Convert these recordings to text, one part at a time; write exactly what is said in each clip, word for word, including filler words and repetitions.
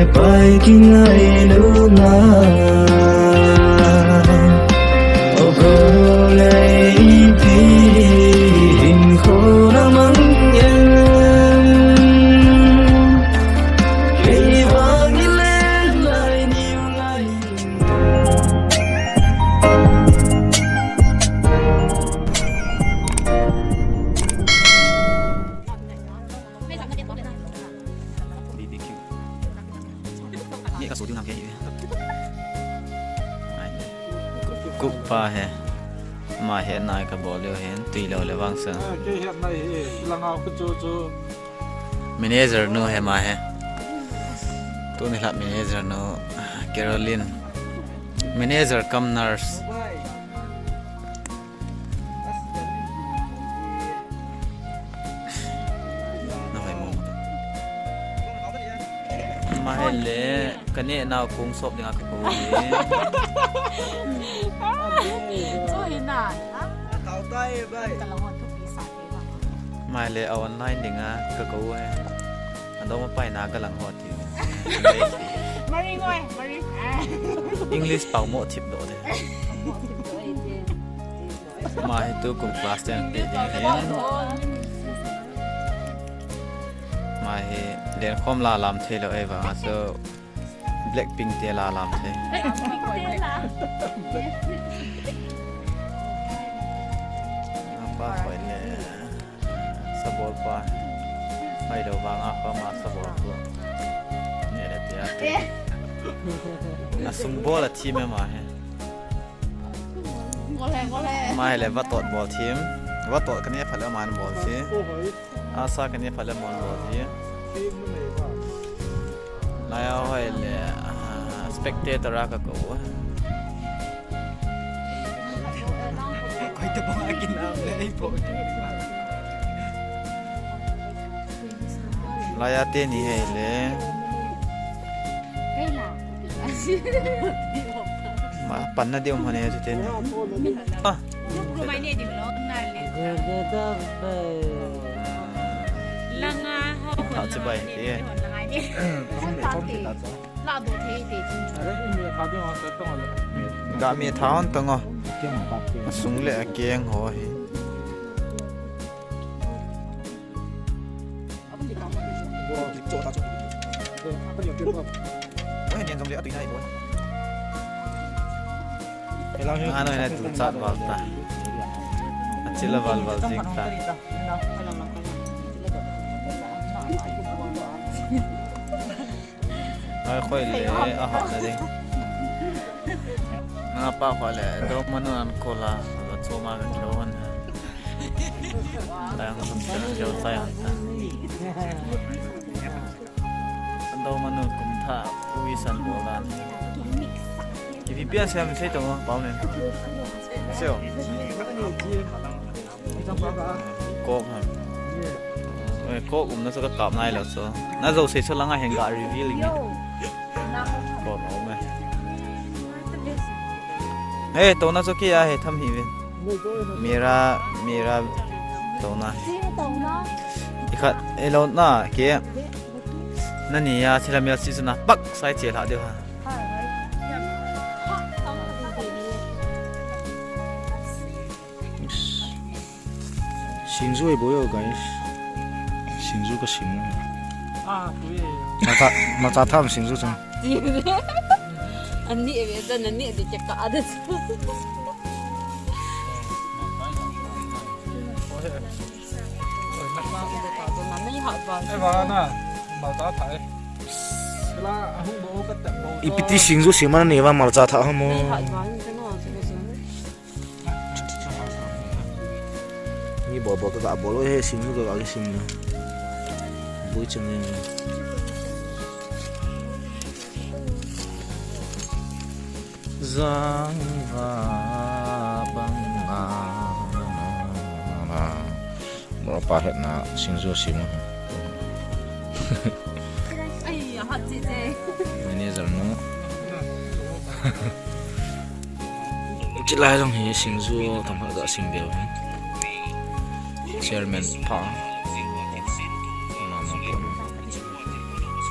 Pai kingailuna, o golei ti hin kholamang en. Kei vang ilen lai niu lai. B B Q. Nge ka so diu nam ke hi. Ai. Cook pa he. Ama hetna ka bol leu hen, tui lou le vang sa. Ah, kei hetna hi, langa khu chu chu. Manager nu he ama he. Tuni lha manager nu, Caroline. Manager cum nurse. Na hoi mo. Ama hi le, ka neh nau kong sop dinga ka kou hi. Chu hi na. Ka la hon thupi sa ke na. Ama hi le, a online dinga ka kou hi. Adong ma pai na ka lang ho ti. Mari ngoi, Mari. English pau mo thip do de. Ama hi tukum class ten pe ding hin. Ama hi lenkhom la lam thei lou e vang a chu Blackpink te la lam thei. Apa hoi le. Sabol pa. Hoi lou vang a pa ama sabol pa. Neh le te a te. A sung bol a thi me ama hi. Ama hi le vatot bol thim. Vatot ka neh phat le aman bol si. Asa ka neh phat le aman bol si. Lai a hoi le, ah, spectator a ka kou. Koi tabang a kinam le, ei po. Lai a teni hi le. Ma, panna diu mane chu teni. Ah. Langa ho. Tha chibai ti. La do thei te chin. Ga mi tha hon tang o. Sung le a keng ho hi. Oi, nen jong le a tui nai boi. Nga noi na tu chat val ta. A chila val val jing ta. Noi khoi le a ha na ding. Nga pa khoi le do manu an ko la, do choma ka kilo han. Tang sam ta jo tai han ta. An do manu kum tha ui san bo dan. Ipi pian sem sei to ma pau ne. Seo. Coke ha. Eh, Coke um na chu ka kap nai lo chu. Na jo sei chu langa hin ga reveal in. Coke um e. Eh, to na chu kei a hi tham hi ve. Mira, mira to na. I khat, eh, lo na ke. Na ni ya thila mel si chu na pak sai che la de ha. Singju ei boi o, guys. Singju ka sim. Ah, tui. Macha, macha tham singju chang. Ani eve da nani eve ke ka ada. Ei, va na, macha thai. Ipiti singju sim ana ni va macha tha ha mo. Ni bol bol ka ga bol he, sim ka ga sim na. Bui chang ni. Jang va bang a. Bol pa hetna singju sim. Ai, a hat che che. Manager nu. Chilai jong hi singju tam ha ga sim beu hi. Chairman pa. Mama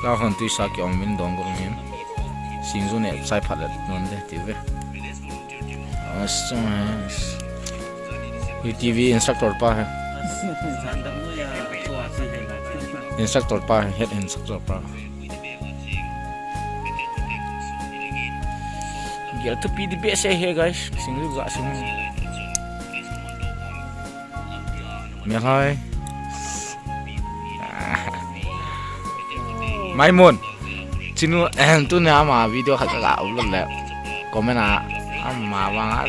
pa. Ka hon tuisa ki ong min dong gu min. Singju ne chai phat le non de ti ve. Asa, hi T V instructor pa hai. Instructor pa hai, head instructor pa. Gel thupi di behseh e guys. Singju ga sing. Melhoi. Maimun. Chinu, tuni ama video khat ka upload le. Comment a, ama vang a,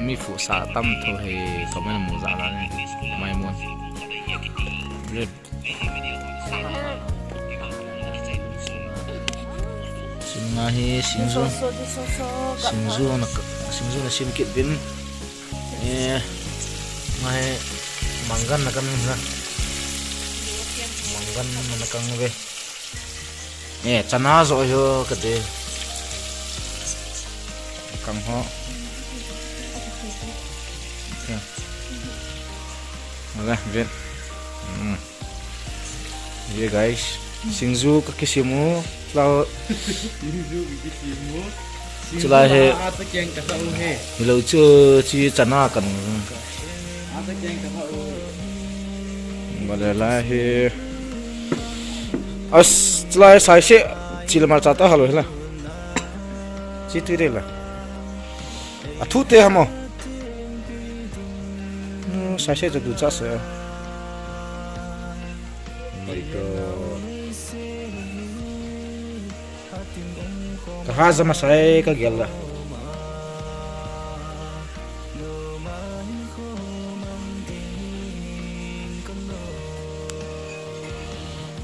mi phusa tam tho hi comment mu ja la ni. Maimun. Red. Sing nga hi, singju. Singju na, singju na sim kit bin. Eh, nga hi manggan na kan na. Manggan na kan ve. Eh, chana jo jo ka de. Kang ho. Nga ve. Hmm. Ye guys, singju ka kisim u, lao. Singju ka kisim u. Chulai he. Ata keng ka sa u he. Hilo chu chi chana kan. Ata keng ka sa u. Bale lai he. As chulai sai se chil mar cha ta halo hela. Chi tu de la. Athu te hamo. Hmm, sai se tu cha se. Ka ha jama sai ka gel la.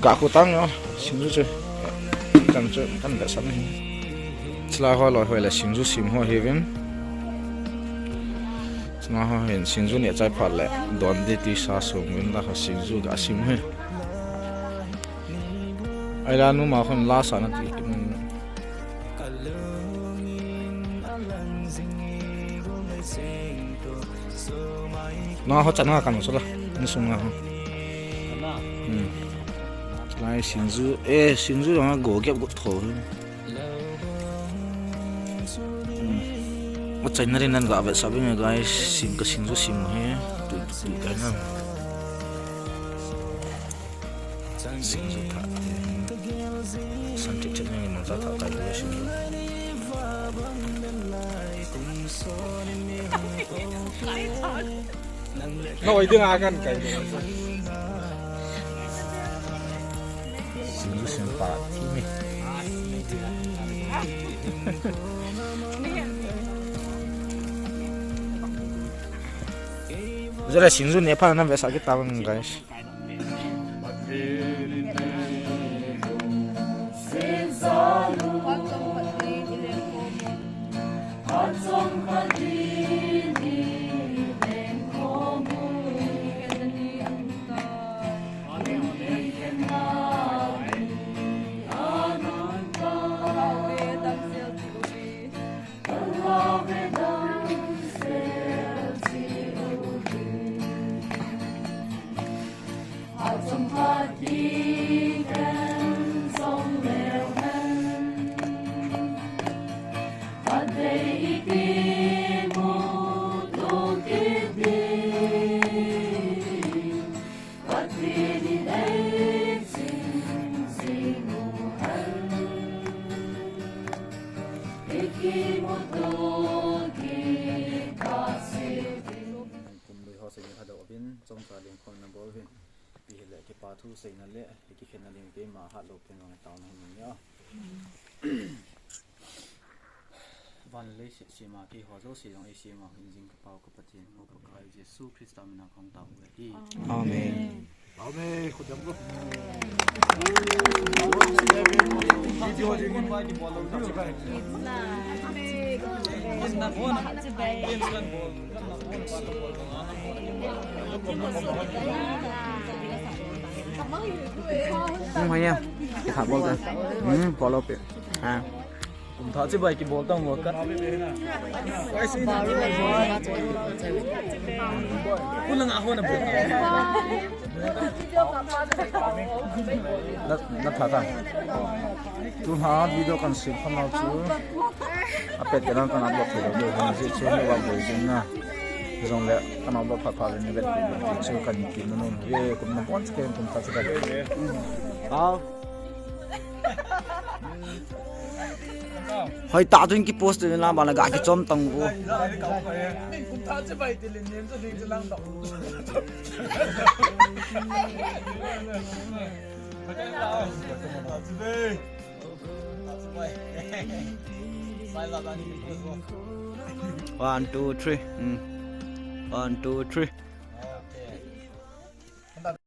Ka khu tang yo, singju chu. Kan chu, kan da sam hi. Chla ho lo ho le singju sim ho hi vin. Chla ho hin singju ne chai phat le. Don de ti sa sum vin la ho singju ga sim hi. Ai la nu ma khun la sa na ti. Na ho chana kan so la. Ni sung na ho. Hmm. Lai singju, eh, singju nga go gep go tho. Hmm. O chai na rin nan ga ve sa ve guys, sing ka singju sim he. Tu tu tu kai na. Singju tha. San chet chet ni man sa tha kai lo singju. Noi ding a kan kai. Singju sim pa ti mi. Jale singju ne pha na ve sa ki ta bang guys. Kum lui ho seina thado uvin, chomcha ding khom na bol uvin. Ipi hile kipa thu seina le, kikhenna ding keima hat lou pen vang taona hin ni o. Van le lei se, sema keiho jouse jong eisema hinjing ka Pau ka Pathen, ka Pakai Jesu Christa mina kong tao uve. Amen. Amen. Amen. Khut dam ko. Hmm, hoiya. Kita bol ta. Hmm, follow pe. Ha. Kum tha chibai kibol tang uva ka. Kulang a hona bol. Na, na tha ta. Tu ha video kan sim kham nau chu. A pet kan kan upload thei lou ding, hung ji chu ni wa bol jing na. Jong le kan upload phat phat le ni vet chu kan ki nu nu. Ye kum na bon ke kum tha chibai. Au. Hoi ta tun ki post le na ba la ga kichom tang u. One, two, three. Mm. One, two, three.